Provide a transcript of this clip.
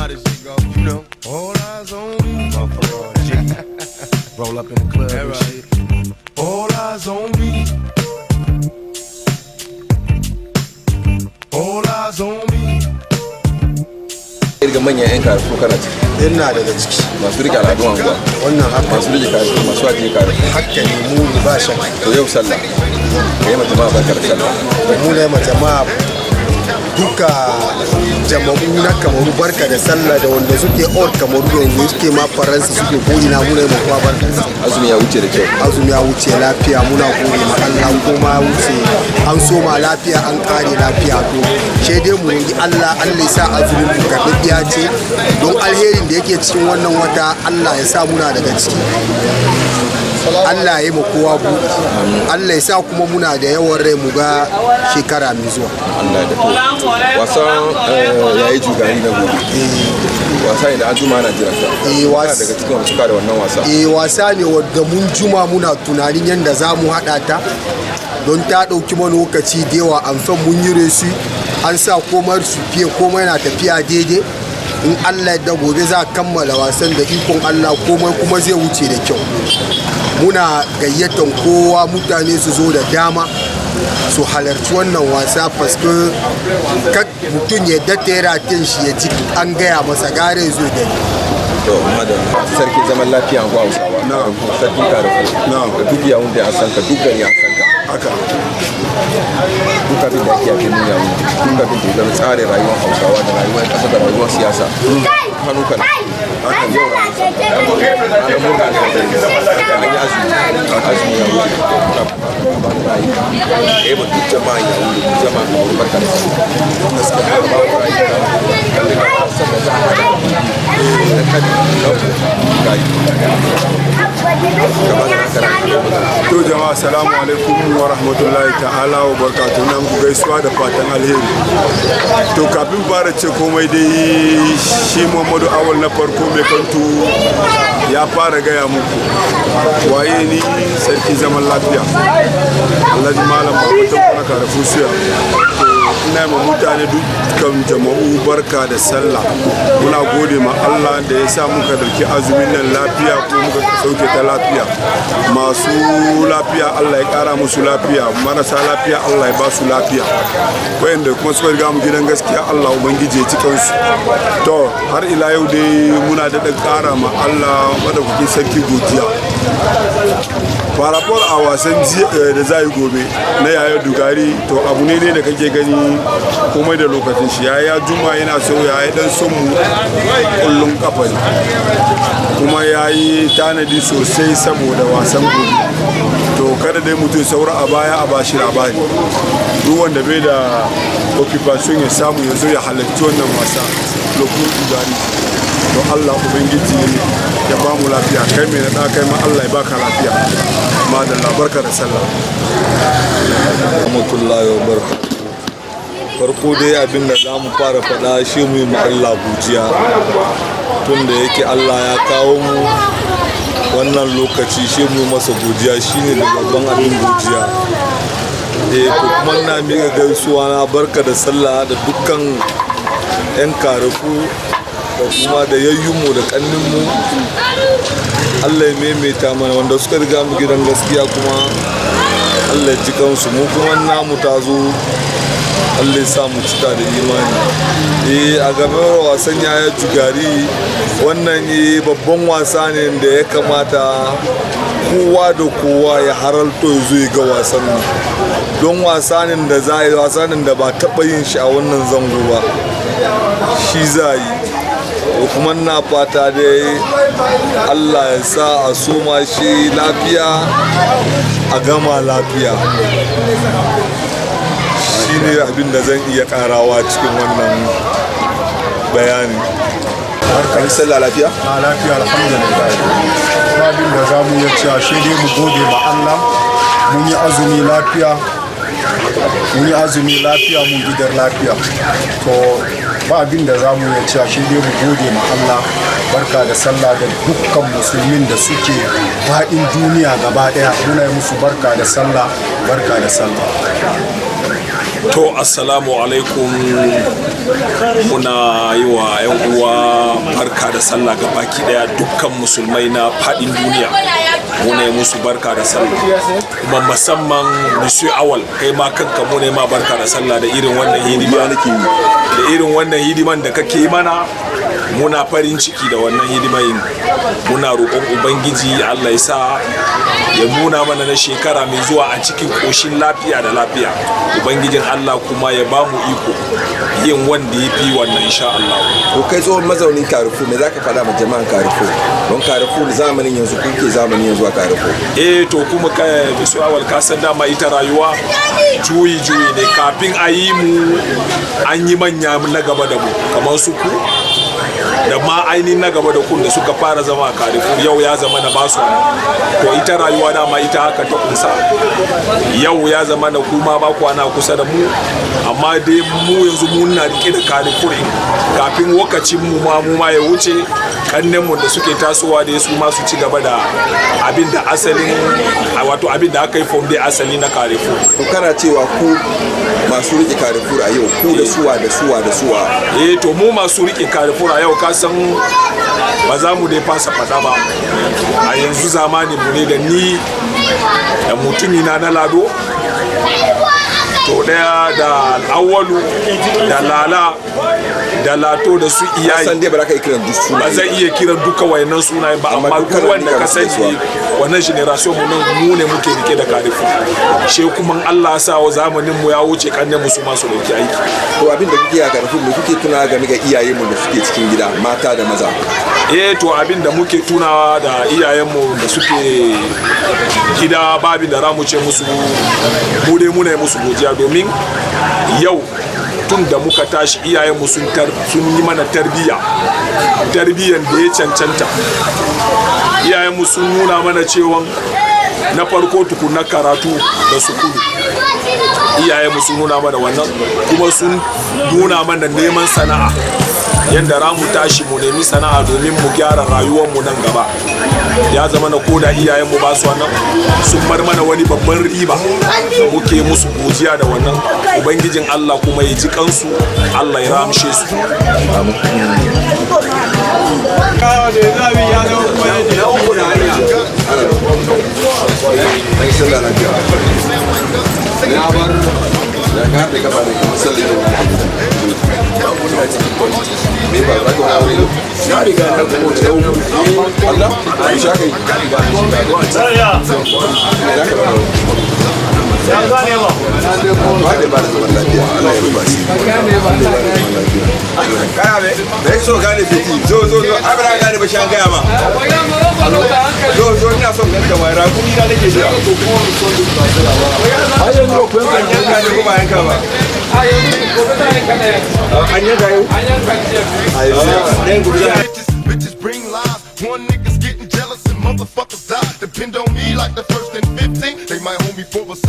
How this shit go. You know. All eyes on me. Motherfucker, G. Roll up in the club and shit. All eyes on me. All eyes on me. Irga manyan 'yan Carrefour, kana ciki? Ina daga ciki. Masu rike al'adun anguwa. Wannan haka. Masu rike Carrefour, masu ajiye Carrefour. Haka ne, mu ne, ba shakka. To, yau sallah, ka yi ma jama'a barka da sallah. Mu ne ma jama'a, duka jama'u na Kamaru, barka da sallah, da wanda suke hors Kamaru, da wanda suke ma Faransa, suke ko'ina, mu ne ma kowa barka da sallah. Azumi ya wuce da kyau? Azumi ya wuce lafiya, muna gode ma Allah. Kuma ya wuce, an soma lafiya, an kare lafiya. To, sai dai mu roki Allah, Allah ya sa azumin mu karɓaɓɓiya ce, don alherin da yake cikin wannan wata, Allah ya sa muna daga ciki. Allah ya yi ma kowa buɗi, Allah ya sa kuma muna da yawan rai mu ga shekara mai zuwa. Allah da to wasan yayi jugari na gobe, wasa ne da an juma ana jiran sa. Eh, Kana daga cikin wanda suka da wannan wasa? Eh, wasa ne wadda mun juma muna tunanin yadda za mu haɗa ta, don ta ɗauki mana lokaci da yawa. An san mun yi resu, an sa komai su fiye, komai na tafiya daidai. In Allah da gobe za a kammala wasan da ikon Allah, komai kuma zai wuce da kyau. Muna gayyatan kowa, mutane su zo da dama su halarci wannan wasa, parce que kak mutum ya data ratin shi ya ji an gaya masa, gare zo gani. To, madalla. Sarki zaman lafiya anguwa Hausawa, sarkin Carrefour, da duk yawun da an san ka, duk gari an san ka. Haka. Duk abin da ake a birnin Yawun, duk abin da ya zama tsarin rayuwar Hausawa da rayuwar ƙasa da rayuwar siyasa, hannu kana. Hakan yau ranar murna ne, an yi azumi, azumi ya wuce. Muna ba mu ra'ayi ka yi ma duk jama'an Yawun da duk jama'an Kamaru barka da sallah. Gaskiya ba mu ra'ayi ka kalli ga wasan da za a haɗa na kan ra'ayi ka ba da naka ra'ayi. To jama'a, salamu alaikum wa rahmatullahi ta'ala wa barakatuhu. Nan ku gaisuwa da fatan alheri. To, kafin fara ce komai dai, shi Muhammadu Awal na farko mai kantu ya fara gaya muku waye ni. Sarki zaman lafiya, Alhaji Malam Babatan kuna Carrefour Suya. Ina ma mutane, dukkan jama'u, barka da sallah. Muna gode ma Allah da ya sa muka dauki azumin nan lafiya ko muka sauke ta lafiya. Masu lafiya, Allah ya kara musu lafiya. Marasa lafiya, Allah ya ba su lafiya. Wayanda kuma suka riga mu gidan gaskiya, Allah ubangiji ya ci kansu. To, har ila yau dai muna daɗa ƙara ma Allah madaukakin sarki godiya. Par rapport a wasan da za yi gobe na Yaya Dugari, to abu ne dai da kake gani, komai da lokacin shi. Yaya Juma yana so ya yi dan son mu kullun kafa ne, kuma ya yi tanadi sosai saboda wasan gobe. To, kada dai mutum saura a baya a bashi labari. Duk wanda bai da occupation ya samu ya zo ya halarci wannan wasa lokacin Dugari. To, Allah ubangiji ya ba mu lafiya. Kai mai naɗa, kai ma Allah ya baka lafiya. Madalla, barka da sallah. Rahmatullahi wa barakatuh. Farko dai, abin da za mu fara faɗa shi, mu yi ma Allah godiya, tun da yake Allah ya kawo mu wannan lokaci, shi mu yi masa godiya, shine da babban abin godiya. Eh, to, kuma na miƙa gaisuwa na barka da sallah da dukkan 'yan Carrefour da kuma da yayyunmu da ƙanninmu. Allah ya maimaita mana. Wanda suka riga mu gidan gaskiya kuma, Allah ya ji kansu. Mu kuma namu ta zo, Allah ya sa mu cika da imani. Eh, a game da wasan Yaya Jugari wannan, babban wasa ne da ya kamata kowa da kowa ya haralto ya zo ya ga wasan nan, don wasa ne da za a yi, wasa ne da ba taɓa yin shi a wannan zango ba, shi za a yi. To, kuma na fata dai Allah ya sa a soma shi lafiya, a gama lafiya. Shine abin da zan iya karawa cikin wannan bayani. An sallah lafiya? A lafiya, alhamdulillah. Ba abin da za mu iya cewa shi dai mu gode ma Allah. Mun yi azumi lafiya, mun yi azumi lafiya, mun gidar lafiya. To, ba abin da za mu iya cewa shi dai mu gode ma Allah. Barka da sallah da dukkan musulmin da suke faɗin duniya gaba ɗaya. Muna yi musu barka da sallah, barka da sallah. To, assalamu alaikum. Muna yi wa 'yan uwa barka da sallah ga baki daya, dukkan musulmai na fadin duniya. Muna yi musu barka da sallah. Kuma musamman Monsieur Awal, kai ma kanka muna yi ma barka da sallah da irin wannan hidima nake yi. Da irin wannan hidiman da kake yi mana, muna farin ciki da wannan hidiman. Muna roƙon Ubangiji Allah ya sa ya nuna mana na shekara mai zuwa a cikin ƙoshin lafiya da lafiya. Ubangijin Allah kuma ya ba mu iko yin wanda ya fi wannan, insha Allah. To, kai tsohon mazaunin Carrefour, me zaka faɗa ma jama'an Carrefour? Don Carrefour zamanin yanzu, kuke zamanin yanzu a Carrefour. Eh, to, kuma kai bisu Awal, ka san dama ita rayuwa juyi juyi ne. Kafin a yi mu, an yi manya na gaba da mu, kamar su ku da ma ainihin na gaba da kun da suka fara zama a Carrefour, yau ya zama na basu. To, ita rayuwa dama ita haka ta kunsa. Yau ya zama na kuma ba kwana kusa da mu, amma dai mu yanzu muna rike da Carrefour. Kafin lokacin mu ma ya wuce, kannen mu da suke tasowa da su ma su ci gaba da abin da asalin, wato abin da aka yi founding asali na Carrefour. To, kana cewa ku masu rike Carrefour a yau, ku da suwa da suwa da suwa? Eh, to, mu masu rike Carrefour a yau, ka san ba za mu dai fasa fada ba, a yanzu zamani mu ne da ni da mutumina na Lado, to daya da Awalu da Lala da Lato da su iyayi. San dai ba za ka yi kiran duk sunaye. Ba zan iya kiran duka wayannan sunayen ba, Amma amma dukkan duk wanda ka rika sani, wannan generation mu nan, mu ne muke rike da Carrefour. She kuma Allah ya sa wa zamanin mu ya wuce, kannen mu su ma su dauki aiki. To, abin da kuke a Carrefour, me kuke tuna game ga iyayenmu da suke cikin gida, mata da maza? Eh, to, abin da muke tunawa da iyayenmu da suke gida, babin da ramu ce musu, mu dai muna yi musu godiya, domin yau tun da muka tashi, iyayenmu sun yi mana tarbiyya, tarbiyyan da ya cancanta. Iyayenmu sun nuna mana cewa na farko tukuna karatu da sukuru. Iyayenmu sun nuna mana wannan, kuma sun nuna mana neman sana'a, yadda ra mu tashi mu nemi sana'a domin mu gyara rayuwarmu nan gaba. Ya zama na koda iyayenmu ba su wannan, sun bar mana wani babban riba da muke musu godiya da wannan. Ubangijin Allah kuma ya ji kansu, Allah ya ramshe su. An yi sallah lafiya. Na bar ya ka haɗe gaba da kamar sallah da me ba za ka wani aure na riga na kuma yau Allah ku sha kai me za ka ba ba da ba da zaman lafiya. Allah ya rufa shi, Allah ya ba da zaman lafiya. Kana me da yake so gane fiti, zo zo zo, ai ba za ka gane ba, shi an gaya ma. Zo zo, ina son ganka mai rakumi na nake jira. An yanka ne ko ba yanka ba? An yanka yau. Ɗayan gobe za a Bitches, bitches bring lies. One nigga's getting jealous and motherfuckers die. Depend on me like the first and 15. They might hold me for a second.